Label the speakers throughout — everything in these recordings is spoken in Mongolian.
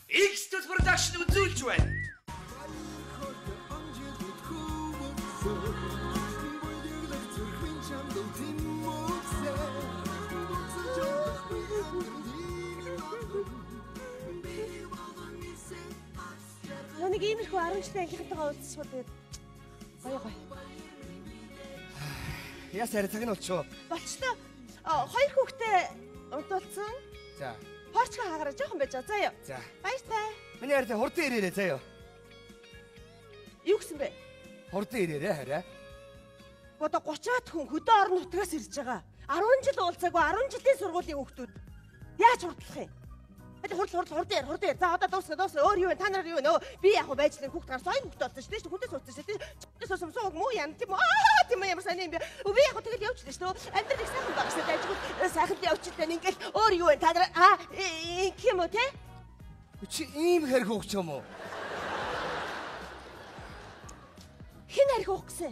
Speaker 1: X Production үзүүлж байна.
Speaker 2: Нэг иймэрхүү 10 жилийн ангийнхантайгаа уулзчихвал тэгээд гоё гоё.
Speaker 3: Яс арай цаг нь болчихоо.
Speaker 2: Болчлоо. Хоёр хүүхдээ унтуулсан.
Speaker 3: За.
Speaker 2: Порчко хаагаараа жоохон байж байгаа. Заа юу.
Speaker 3: За.
Speaker 2: Баяртай.
Speaker 3: Миний арай хурдан ирээрээ заа юу.
Speaker 2: Юу гэсэн бэ?
Speaker 3: Хурдан ирээрээ хараа.
Speaker 2: Одоо 30-аад хүн хөдөө орон нутгаас ирж байгаа. 10 жил уулзаагүй 10 жилийн сургуулийн хүүхдүүд яаж хурдлах юм? Хурд хурд хурд яар. За одоо дуусна. Өөр юу вэ? Та нар юу вэ? Би яг байж л хүүхд гарсан. Хоёр хүүхд болсон шүү дээ. Хүнтэй суусан шүү дээ. Чи суусан сууг муу ян тийм үү? Аа тийм үү ямар сайн юм бэ? Би яг тэгэл явчихлаа шүү дээ. Амьдрал их сайхан байгаа шүү дээ. Ажиггүй сайхан явчихлаа. Ингээл өөр юу вэ? Та нар аа ингэх юм уу те?
Speaker 3: Чи ийм хэрэг хөөх юм уу?
Speaker 2: Хэн хэрэг хөөх гэсэн?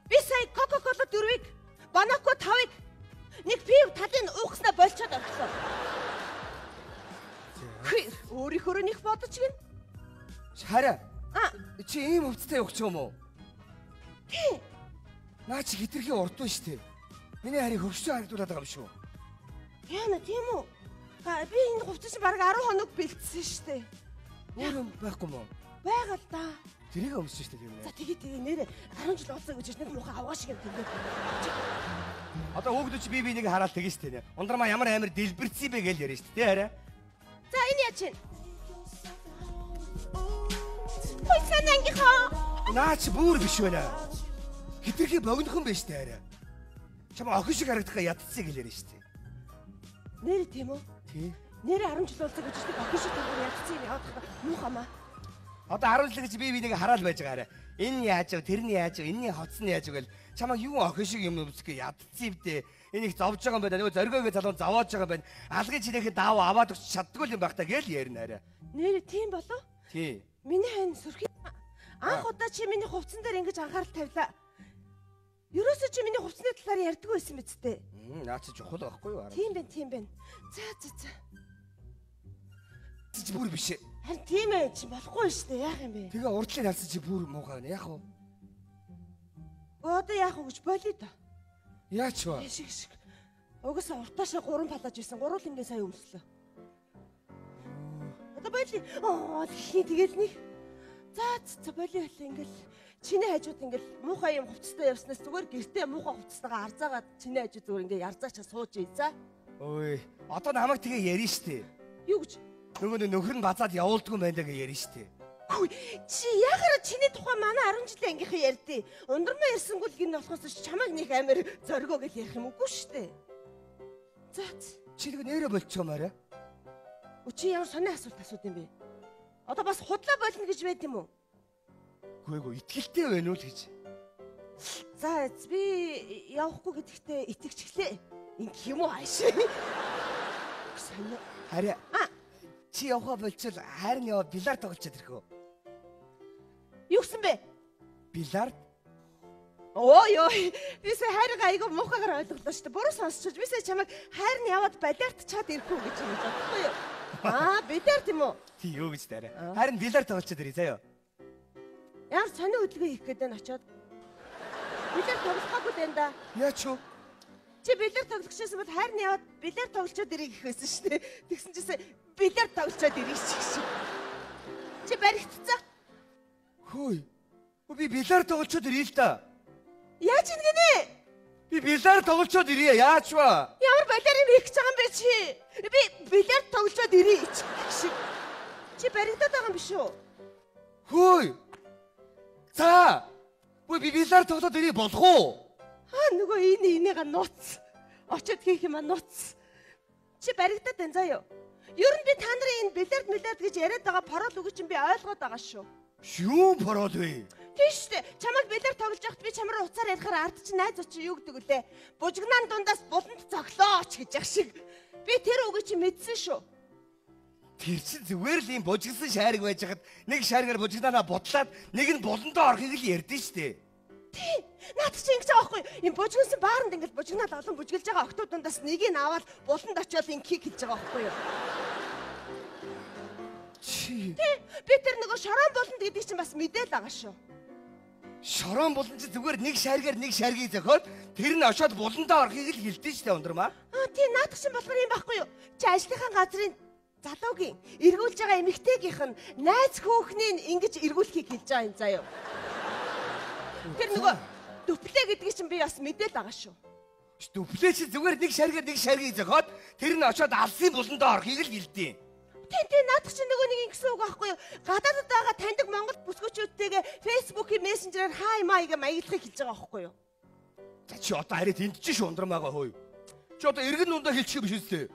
Speaker 2: Би сая Coca-Cola 4-ийг, Бонако 5-ыг нэг пив талын уухснаа болчоод орхилоо. Өөрийнхөө нэх бодож гин.
Speaker 3: Хараа. Чи ийм өвцтэй явах юм уу?
Speaker 2: Тий.
Speaker 3: Наа чи хитрхи урдуу штэ. Миний харийг хөвшөө харагдуулаад байгаа юм шүү.
Speaker 2: Яна тийм үү? Би энэ хувцас чинь бараг 10 хоног бэлдсэн штэ.
Speaker 3: Өөр юм байхгүй мó?
Speaker 2: Байгаа л да.
Speaker 3: Тэрийг өмссөн штэ тийм ээ.
Speaker 2: За тэгээ тэгээ нэрэ 10 жил уулзаа гэж нэг муухай авгаа шиг юм тэгээд.
Speaker 3: Одоо хүүхдүүд чи би бинийг хараад тэгэн штэ. Ундрмаа ямар амар дэлбэрсэн бэ гэж ярина штэ тий хараа.
Speaker 2: За энэ яаж чинь? Хой санангийнхаа.
Speaker 3: Наа чи бүр биш байна. Хитрхи богинохон байж тээ арай. Чам охин шиг харагдах ядцыг хэлээрэн штэ.
Speaker 2: Нэр тийм үү?
Speaker 3: Тий.
Speaker 2: Нэр 10 жил уулзаа гэж нэг охин шиг төгөр ядцыг яваад муухай маа.
Speaker 3: Одоо 10 жил гэж би бинийг хараад байж байгаа арай. Энэ яаж вэ? Тэр нь яаж вэ? Энийний хоц нь яаж вэ гэл чамайг юу охин шиг юм өмсөх ядцыг дээ. Энийг зовж байгаа юм байна. Нөгөө зоригоогоо залуу зовоож байгаа юм байна. Алгын чинээхэн даав аваад өгч чаддгүй юм байх та гээл ярина арай.
Speaker 2: Нэр тийм болов?
Speaker 3: Тий.
Speaker 2: Миний хань сүрхий. Анх удаа чи миний хувцсан дээр ингэж анхаарал тавилаа. Ерөөсөө чи миний хувцсны талаар ярьдгүй байсан биз дээ.
Speaker 3: Наа чи чухал байхгүй юу?
Speaker 2: Тийм байна, тийм байна. За за за.
Speaker 3: Чи бүр биш.
Speaker 2: Харин тийм ээ чи болохгүй шүү дээ. Яах юм бэ?
Speaker 3: Тэгээ урдлыг харсан чи бүр муухай байна. Яах вэ?
Speaker 2: Одоо яах вэ гэж болио доо.
Speaker 3: Яач вэ?
Speaker 2: Шиг шиг. Угсаа уртаашаа 3 палаж исэн. Гурван ингээ сая өмслөө. Одоо болио. Аа хин тэгэл нэг. За за болио хэлээ ингээл чиний хажууд ингээл муухай юм хувцастай явснаас зүгээр гэртээ муухай хувцастайгаа арзаагаад чиний хажууд зүгээр ингээ ярзаачаа сууж ий за.
Speaker 3: Ой, одоо намайг тэгээ ярина штэ.
Speaker 2: Юу гэж?
Speaker 3: Нөгөө нөхөр нь базаад явуулдгүй юм байна даа гэж ярина штэ.
Speaker 2: Чи яхаараа чиний тухай манай 10 жилийн ангийнхан ярьдээ. Ундрмаа ярьсангүй л гин болохоос чамайг нэг амар зоригоо гэж ярих юм үгүй штэ. За.
Speaker 3: Чи нэг нэрэ болчих юм арай.
Speaker 2: Чи ямар сони асуулт асууд юм бэ? Одоо бас худлаа болно гэж байд юм уу?
Speaker 3: Үгүй итгэлтэй байна уу л гэж.
Speaker 2: За би явахгүй гэдэгтээ итгэчихлээ. Ингэх юм уу ааш. Сонио.
Speaker 3: Хараа. Чи явахаа болчвол харин яваа бильярд тоглолцоод ирэх үү?
Speaker 2: Юу гэсэн бэ?
Speaker 3: Бильярд?
Speaker 2: Оо ёо. Би сая хайргаа айгүй муухайгаар ойлголоо шүү дээ. Буруу сонсчиж би сая чамайг хайрн яваад бильярд чад ирэх үү гэж юм бодохгүй юу? Аа, бильярд юм уу?
Speaker 3: Тий юу гэж даарай. Харин бильярд тоглолцоод ирээ заяа.
Speaker 2: Ямар сонио хөдөлгөөн хийх гээд байна очоод. Бильярд тоглохгүй л энэ да.
Speaker 3: Яач юу?
Speaker 2: Чи бильярд тоглох гэсэн бол хайрн яваад бильярд тоглолцоод ирэх гэх байсан шүү дээ. Тэгсэн чинь бильярд тоглолцоод ирэх чиг. Чи баригдцаа.
Speaker 3: Хөөе. Би бильярд тоглолцоод ирээ л да.
Speaker 2: Яаж ингэ нэ?
Speaker 3: Би бильярд тоглолцоод ирээ. Яач вэ?
Speaker 2: Ямар балиар юм хийх гэж байгаа юм бэ чи? Би бильярд тоглолцоод ирээ шиг. Чи баригдаад байгаа юм биш үү?
Speaker 3: Хөөе. За. Би бильярд тоглоод ирээ болох уу?
Speaker 2: Аа нөгөө энэ энийга нууц. Очоод хийх юм а нууц. Чи баригдаад байна заа юу? Ер нь би та нарын энэ бильярд миллиард гэж яриад байгаа парол үгүй чинь би ойлгоод байгаа шүү.
Speaker 3: Юу парол вэ?
Speaker 2: Тийм шүү дээ. Чамайг бильярд тоглож байхад би чамраа уцаар ярихаар ард чинь найз очиж юу гэдэг үлээ? Бужигнаан дундаас буланд цоглооч гэж ах шиг. Би тэр үгийг чинь мэдсэн шүү.
Speaker 3: Тэр чинь зүгээр л ийм бужигсан шаариг байж хаад нэг шааргаар бужигнаанаа будлаад нэг нь буландаа орохыг л ярьдэн шүү дээ.
Speaker 2: Тий. Наад чи ингэж байгаа байхгүй юу? Ийм бужигнсан бааранд ингэж бужигнаал олон бужиглж байгаа октод дундаас нэгийг аваад буланд очиод инкийг хэлж байгаа байхгүй юу?
Speaker 3: Чи.
Speaker 2: Тий. Би тэр нөгөө шорон буланд гэдэг чинь бас мэдээл байгаа шүү.
Speaker 3: Шорон булан чи зүгээр нэг шаргаар нэг шаргийг зөхиод тэр нь очоод буландаа орохыг л хэлдэж штэ ундрмаа.
Speaker 2: Аа тий, наадах чинь болохоор юм байхгүй юу? Чи ажлынхаа газрын залуугийн эргүүлж байгаа эмэгтэйгийнх нь найз хөөхнийг ингэж эргүүлэхийг хэлж байгаа юм заа юу. Тэр нөгөө дүплээ гэдгийг чинь би бас мэдээл байгаа шүү.
Speaker 3: Дүплээ чи зүгээр нэг шаргаар нэг шаргийг зөхиод тэр нь очоод алсын буландаа орохыг л хэлдэг.
Speaker 2: Тий, тий, наадах чинь нөгөө нэг ингэсэн үг байхгүй юу? Гадаадд байгаа таньдаг Монгол бүсгүүчүүдтэйгээ Facebook-ийн мессенжерээр хай май гэ маягдлахыг хэлж байгаа байхгүй юу?
Speaker 3: За чи одоо арай тэнд чи шүү ундрмаагаа хөөе. Чи одоо эргэн дундаа хэлчих юм биш үстэй.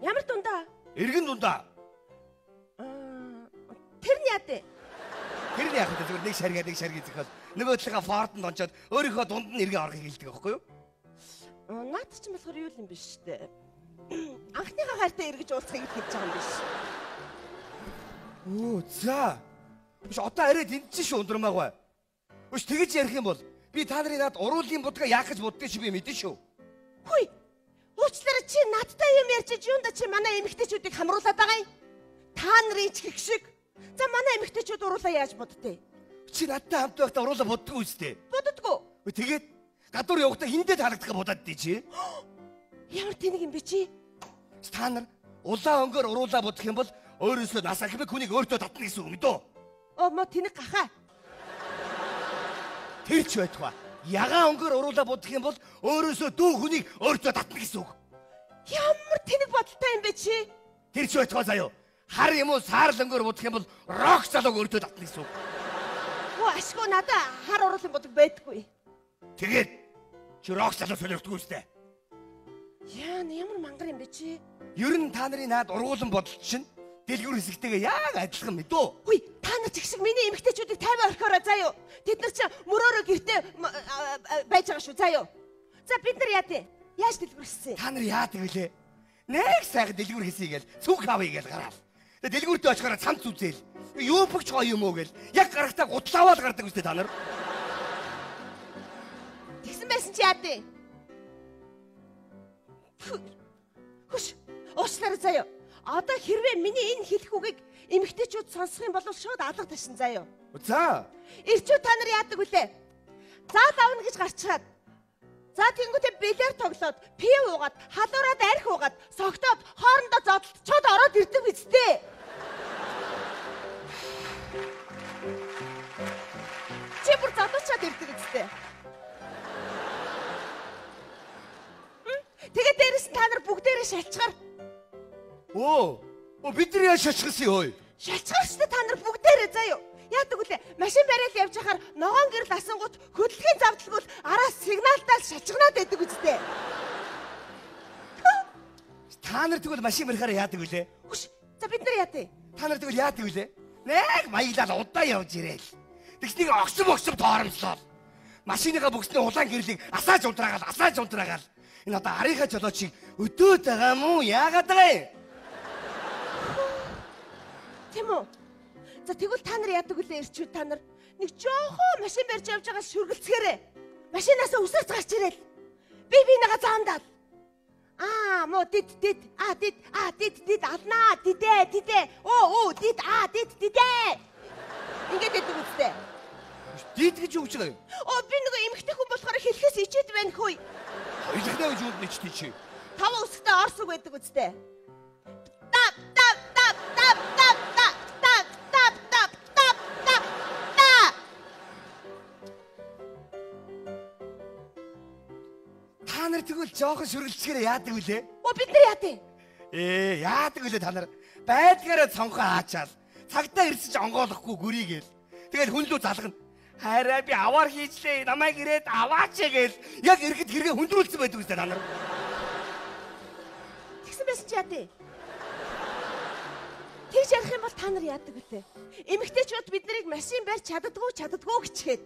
Speaker 2: Ямар дундаа?
Speaker 3: Эргэн дундаа.
Speaker 2: Тэр нь яа дээ?
Speaker 3: Тэр нь яах вэ? Зүгээр нэг шаргаа нэг шаргийг зөхиод нөгөө талынхаа фордонд онцоод өөрийнхөө дунд нь эргэн орохыг хэлдэг байхгүй юу?
Speaker 2: Наад чинь болохоор юу юм биш үү? Анхныхаа хайртай эргэж уулзахыг хэлж байгаа юм биш.
Speaker 3: Өө за. Биш одоо арай тэнд чи шүү ундрмаагүй. Биш тэгэж ярих юм бол би та нарын над уруулын будгаа яах гэж боддгийг чи би мэдэн шүү.
Speaker 2: Хүй. Уучлаарай, чи надтай юм ярьж юунда чи манай эмэгтэйчүүдийг хамруулад байгаа юм? Та нарын ч гэх шиг. За манай эмэгтэйчүүд уруулаа яаж буддээ?
Speaker 3: Чи надтай хамт байхдаа уруулаа буддгүй үстэй.
Speaker 2: Буддаггүй.
Speaker 3: Тэгээд гадуур явахдаа хиндэ таалагдах будаад дээ чи.
Speaker 2: Ямар тэнэг юм бэ чи?
Speaker 3: Та нар улаан өнгөөр уруулаа будах юм бол өөрөөсөө нас ахмаг хүнийг өөртөө татна гэсэн үг мэдөө.
Speaker 2: Оо мо тэнэг гахаа.
Speaker 3: Тэр ч байтугай. Ягаан өнгөөр уруулаа будах юм бол өөрөөсөө дүү хүнийг өөртөө татна гэсэн үг.
Speaker 2: Ямар тэнэг бодолтой юм бэ чи?
Speaker 3: Тэр ч байтугай заяо. Хар юм уу саарл өнгөөр будах юм бол рок залууг өөртөө татна гэсэн үг.
Speaker 2: Хөө ашгүй надаа хар уруулын будаг байдаггүй.
Speaker 3: Тэгээд чи рок залуу сонирхдаггүй үстэй.
Speaker 2: Яа, ямар мангар юм бэ чи?
Speaker 3: Ер нь та нарын наад ургуулan бодол чинь дэлгүүр хэсэгтэйгээ яг адилхан мэдөө.
Speaker 2: Хүй, та нар ч их шиг миний эмэгтэйчүүдийг 50 орхиороо заа юу. Тэд нар чи мөрөөрөө гэртээ байж байгаа шүү заа юу. За бид нар яа тий? Яаж дэлгүүр хийсэн?
Speaker 3: Та нар яадаг вүлээ? Нэг сайхан дэлгүүр хийсэй гээл цүнх авъя гээл гараал. Тэгээ дэлгүүртээ очихороо цамц үзээл. Юу бөгч гоё юм уу гээл. Яг гарахтаа гутлаа аваад гардаг үстэй та нар.
Speaker 2: Тэгсэн байсан чи яа тий? Хөш, уучлаарай заа юу. Одоо хэрвээ миний энэ хэлэх үгийг эмэгтэйчүүд сонсох юм бол шууд алга ташин заа юу.
Speaker 3: За.
Speaker 2: Ирчүү та нар яадаг вүлээ? Заал авна гэж гарчаад. За тэнгуүтээ бэлэр тоглоод, пив уугаад, халуураад арх уугаад, согтоод хоорондоо зодтолцоод ороод ирдэг биз дээ. Чи бүр зодуучаад ирдэг биз дээ. Тэгээ дээрэс нь та нар бүгдээрээ шалчгаар.
Speaker 3: Өө. Өө бид нар яа шалчихсан юм хөөе?
Speaker 2: Шалчгаар ч та нар бүгдээрээ заа юу. Яадаг үлээ? Машин барайл явж хахаар ногоон гэрэл асангууд хөдөлгөөний завдалгүй араас сигналтаа шалчгнаад байдаг үсттэй.
Speaker 3: Та нар тэгвэл машин барихаараа яадаг үлээ?
Speaker 2: Хөш. За бид нар яадаг?
Speaker 3: Та нар тэгвэл яадаг үлээ? Нэг маягдаал удаа явж ирээл. Тэгснийг огсом огсом тоормслоо. Машиныхаа бүксний улаан гэрлийг асааж унтраагаал, асааж унтраагаал. Энэ одоо арийнхаа жолоочийг өдөөд байгаа юм уу? Яагаад байгаа юм?
Speaker 2: Тийм үү? За тэгвэл та нар яадаг үлээ ирчүү та нар нэг жоохон машин барьж явж байгаа шүргэлцгээрээ машинаас үсэрч гарч ирээл. Би бинийгаа заамдаал. Аа мо дид дид а дид а дид дид алнаа дидэ дидэ оо оо дид а дид дидэ. Ингээд дэдэг үстэй.
Speaker 3: Дид гэж юу гэж байгаа юм?
Speaker 2: Оо би нөгөө эмэгтэй хүн болохоор хэлэхээс ичээд байна хөөе.
Speaker 3: Хоёулахнаа гэж юунд нэчтэй чи?
Speaker 2: Таван үсгтэй орс үг байдаг үстэй. Тап тап тап тап тап тап тап тап тап тап тап та.
Speaker 3: Та нар тэгвэл жоохон шүргэлцгээр яадаг вүлээ?
Speaker 2: Оо бид нар яадаг?
Speaker 3: Ээ яадаг вүлээ та нар? Байдгаараа цонхоо хаачаал. Цагдаа ирсэн ч онгоолохгүй гүрийгээл. Тэгэл хүн лүү залгана. Хайраа би аваар хийжлээ. Намайг ирээд аваач гээл. Яг ирэхэд хэрэгээ хүндрүүлсэн байдаг үстэй та нар.
Speaker 2: Тэгсэн байсан чи яа дээ? Тэгж ярих юм бол та нар яадаг вүлээ? Эмэгтэйчүүд бид нарыг машин барьж чаддаггүй чаддаггүй гэчихэд.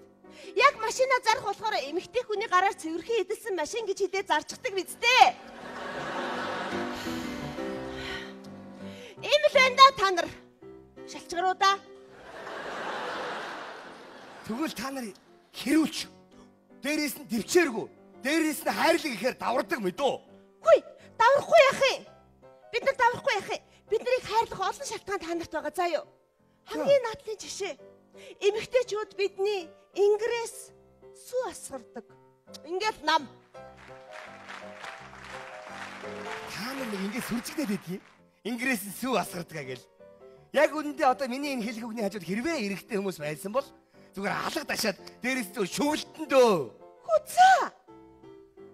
Speaker 2: Яг машина зарах болохоор эмэгтэй хүний гараар цэвэрхэн эдэлсэн машин гэж хэлээ зарчдаг биз дээ. Ийм л байна да та нар. Шалчгаруудаа.
Speaker 3: Тэгвэл та нар хэрүүлч. Дээрээс нь төвчээргүй. Дээрээс нь хайрлаг ихээр давардаг мэдүү.
Speaker 2: Хүй, даврахгүй яах юм? Бид нар даврахгүй яах юм? Бид нарыг хайрлах олон шалтгаан та нарт байгаа заа юу? Хамгийн наадлын жишээ. Эмэгтэйчүүд бидний ингрээс сүү асгардаг. Ингээл нам.
Speaker 3: Та нар нэг ингэ сүржигдээд байдгийг. Ингрээс нь сүү асгардаг гэл. Яг үнэндээ одоо миний энэ хэлэх үгний хажууд хэрвээ эрэгтэй хүмүүс байсан бол зүгээр алга дашаад дээрээс зүгээр шүглтэн дөө.
Speaker 2: Хүзээ.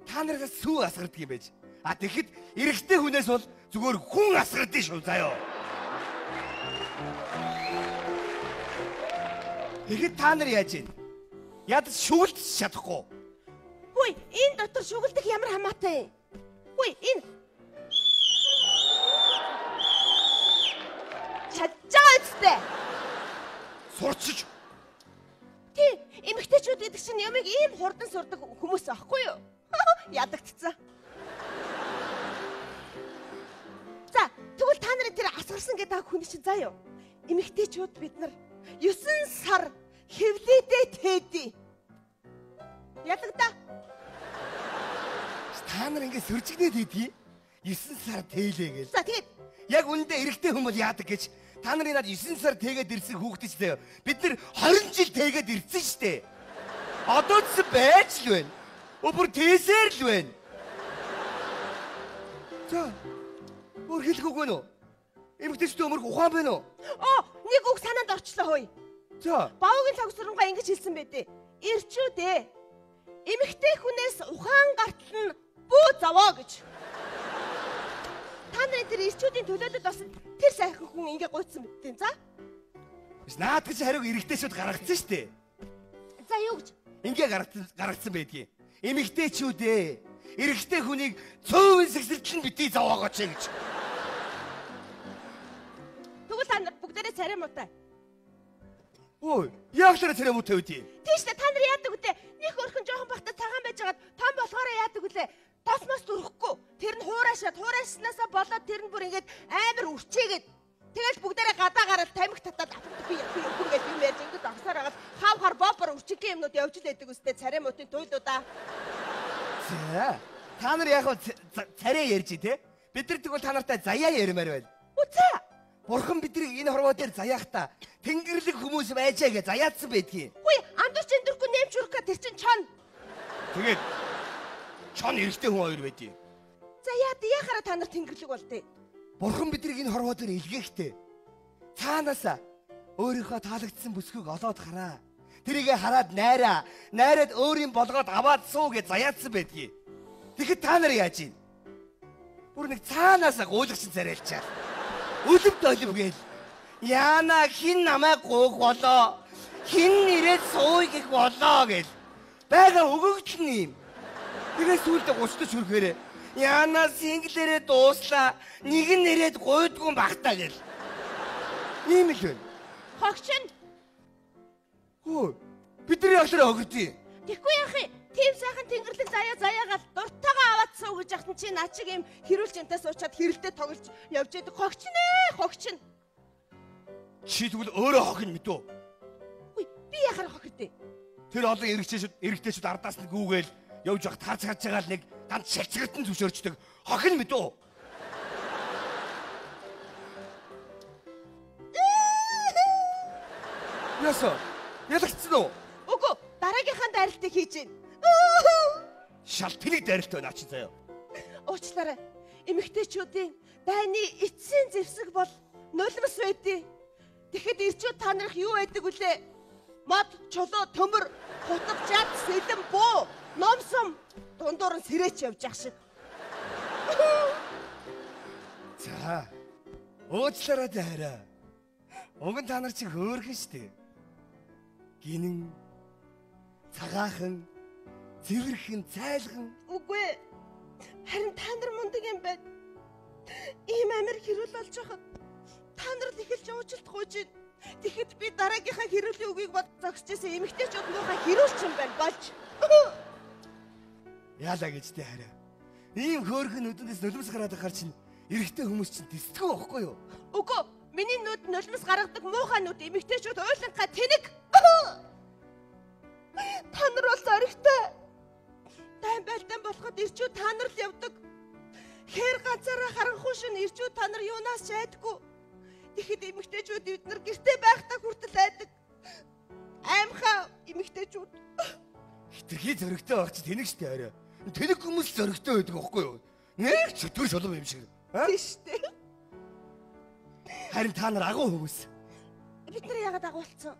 Speaker 3: Та нараас сүү асгардаг юм байж. А тэгэхэд эрэгтэй хүнээс бол зүгээр хүн асгардыг шүү заяо. Тэгэхэд та нар яаж юм? Ядаж шүглэж чадахгүй.
Speaker 2: Хүй, энэ дотор шүглдэх ямар хамаатай юм? Хүй, энэ чадж байгаа үстэй.
Speaker 3: Сурчиж.
Speaker 2: Тий, эмэгтэйчүүд гэдэг чинь ямиг ийм хурдан сурдаг хүмүүс аахгүй юу? Ядагдцсан. За, тэгвэл та нарын тэр асгарсан гэдэг хүн чинь заа юу? Эмэгтэйчүүд бид нар 9 сар хэвлээдээ тээдий. Ялагдаа.
Speaker 3: Та нар ингэ сүржигнээд идэгий. 9 сар тээлээ гэл.
Speaker 2: За тэгээд
Speaker 3: яг үнэндээ эрэгтэй хүн бол яадаг гэж та нарын над 9 сар тээгээд ирсэн хүүхдэж заяа. Бид нар 20 жил тээгээд ирсэн штэ. Одоо ч байж л байна. Өө бүр тээсээр л байна. За. Өөр хэлэх үг байна уу? Эмэгтэйчүүд өмөрх ухаан байна уу?
Speaker 2: Оо, нэг үг санаанд орчлоо хөөе.
Speaker 3: За.
Speaker 2: Бавгийн логсоронгаа ингэж хэлсэн байдээ. Ирчүүд ээ. Эмэгтэй хүнээс ухаан гартал нь бүү зовоо гэж. Та нарын тэр ирчүүдийн төлөөлөл бас тэр сайхан хүн ингэ гуйцсан мэдтэн. За.
Speaker 3: Биш наад гэж хариуг эрэгтэйчүүд гаргацсан штэ.
Speaker 2: За юу гэж?
Speaker 3: Ингээ гаргацсан байдгийг. Эмэгтэйчүүд ээ. Эрэгтэй хүнийг цөөвөн сэгсэртэл нь битгий зовоогооч гэж.
Speaker 2: Тэгвэл та нар бүгдээрээ царай муутай.
Speaker 3: Ой, яг л царай муутай үгүй.
Speaker 2: Тийм шүү дээ. Та нар яадаг вүлээ? Них өрхөн жоохон бахта цагаан байж байгаад том болохоор яадаг вүлээ? Тосмос дүрхгүй. Тэр нь хуурайшаад, хуурайшснаасаа болоод тэр нь бүр ингээд амар үрчээгээд тэгэл бүгдээрээ гадаа гараад тамхи татаад би өхөн гэж юм ярьж ингээд огсоор агаад хав хар бобор үрчинхэн юмнууд явж л байдаг үстэй царай муутын туйлуудаа.
Speaker 3: За. Та нар яг царай ярьж тий? Бид нар тэгвэл та нартай заяа ярмаар байна.
Speaker 2: Үзээ.
Speaker 3: Бурхан биднийг энэ хорвоо дээр заяахта тэнгэрлэг хүмүүс байжээ гэж заяатсан байдгийг.
Speaker 2: Хүй, андууч эндэрхгүй нэмч үрхэ тэр чин чон.
Speaker 3: Тэгээд чон эрэгтэй хүн хоёр байдгийг.
Speaker 2: За яахаараа та нар тэнгэрлэг болдъё?
Speaker 3: Бурхан биднийг энэ хорвоо дээр илгээхдээ цаанаасаа өөрийнхөө таалагдсан бүсгүйг олоод хараа. Тэрийгэ хараад найраа, найраад өөрийн болгоод аваад суу гэж заяатсан байдгийг. Тэгэхэд та нар яаж юм? Бүр нэг цаанаасаа гуйлагчин царайлчаа. Үлэв долив гээл. Яна хин намайг гуйх болоо. Хин нэрээд сууй гэх болоо гэл. Бага өгөгдөл нь юм. Тэгээ сүүлдээ 30 дэх хүрэхээр яна синглэрээ дууслаа. Нэг нь нэрээд гуйдгүй багтаа гэл. Ийм л байна.
Speaker 2: Хогчин.
Speaker 3: Хөө. Бид нар яхлаар хогдъё.
Speaker 2: Тэгэхгүй яах юм? Тийм сайхан тэнгэрлэг заяагаал дуртайгаа аваад суу гэж яхад чи наа чиг юм хэрүүл жинтээ суучаад хэрэлдээ тоглож явж идэг. Хогчин ээ, хогчин.
Speaker 3: Чи тэгвэл өөрөө хохин мэдүү?
Speaker 2: Үгүй, би яхаар хохирдээ.
Speaker 3: Тэр олон эрэгтэйчүүд ардаас нь гүүгээл явж явах тарж харж байгаа л нэг ганц шалцгартан зөвшөөрчдөг. Хохин мэдүү? Ясаа? Ялагдсан уу?
Speaker 2: Үгүй, дараагийнхаа дайралтыг хийж гин.
Speaker 3: Шал тэнэг дайралт байна чи заяа.
Speaker 2: Уучлаарай. Эмэгтэйчүүдийн дайны эцсийн зэвсэг бол нулимс байдیں۔ Тэгэхэд ирчүүд та нарх юу байдаг вүлээ? Мод, чулуу, төмөр, хутга, жад, сэлэм, буу, номсом дундуур нь сэрээч явж ах шиг.
Speaker 3: За. Уучлаарай дайраа. Уг нь та нар чи хөөрхөн штэ. Гинэн цагаахан цэвэрхэн цайлган.
Speaker 2: Үгүй. Харин та нар мундаг юм байна. Ийм амир хэрүүл болж байхад та нар л эхэлж уучлалт гуйж байна. Тэгэхэд би дараагийнхаа хэрүүлийн үгийг бод зогсож исэн эмэгтэйчүүд муухай хэрүүлч юм байна болж.
Speaker 3: Яалаа гэж тэ хараа. Ийм хөөрхөн нүдэндээс нулимс гараад байхаар чинь эрэгтэй хүмүүс чинь тэсдэггүй байхгүй юу?
Speaker 2: Үгүй. Миний нүд нулимс гаргадаг муухай нүд эмэгтэйчүүд уйланхаа тэнэг. Та нар бол зоригтой. Дайн байлдаан болоход ирчүүд та нар л явдаг. Хэр ганцаараа харанхуй шин ирчүүд та нар юунаас ч айдаггүй. Тэгэхэд эмэгтэйчүүд бид нар гэрте байхдаа хүртэл айдаг. Аймхаа эмэгтэйчүүд.
Speaker 3: Хитрхи зөрөгтэй байх чи тэнэг штэ арай. Тэнэг хүмүүс зөрөгтэй байдаг байхгүй юу? Нэг чөтгөр шулуун юм шиг.
Speaker 2: Тийм штэ.
Speaker 3: Харин та нар агуу хүмүүс.
Speaker 2: Бид нар яагаад агуулсан?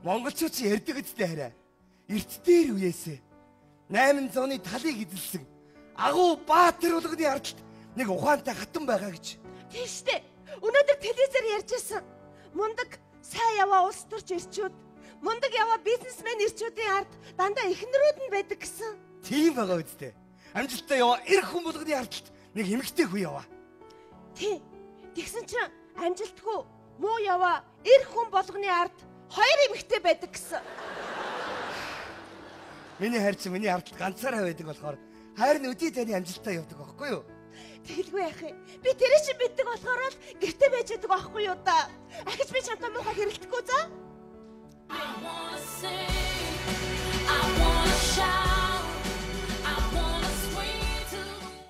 Speaker 3: Монголчууд чи ярьдаг үстэй арай. Эрт дээр үеэсээ 800-ны талыг эзэлсэн агуу баатар болгоны ардалт нэг ухаантай хатан байгаа гэж.
Speaker 2: Тийм штэ. Өнөөдөр телевизээр ярьж байсан. Мундаг сайн яваа улс төрч ирчүүд, мундаг яваа бизнесмен ирчүүдийн ард дандаа эхнэрүүд нь байдаг гэсэн.
Speaker 3: Тийм байгаа үстэй. Амжилттай яваа эр хүн болгоны ардалт нэг эмэгтэй хүн яваа.
Speaker 2: Тийм. Тэгсэн чинь амжилтгүй муу яваа эр хүн болгоны ард хоёр эмэгтэй байдаг гэсэн.
Speaker 3: Миний хайр чи миний ардалт ганцаараа байдаг болохоор хайр нь өдий таны амжилттай явдаг байхгүй юу?
Speaker 2: Тэгэлгүй яах юм? Би тэр чинь мэддэг болохоор л гэрте байж байдаг байхгүй юу да. Ахиж би чамтай муухай хэрэлдэхгүй за.
Speaker 1: I wanna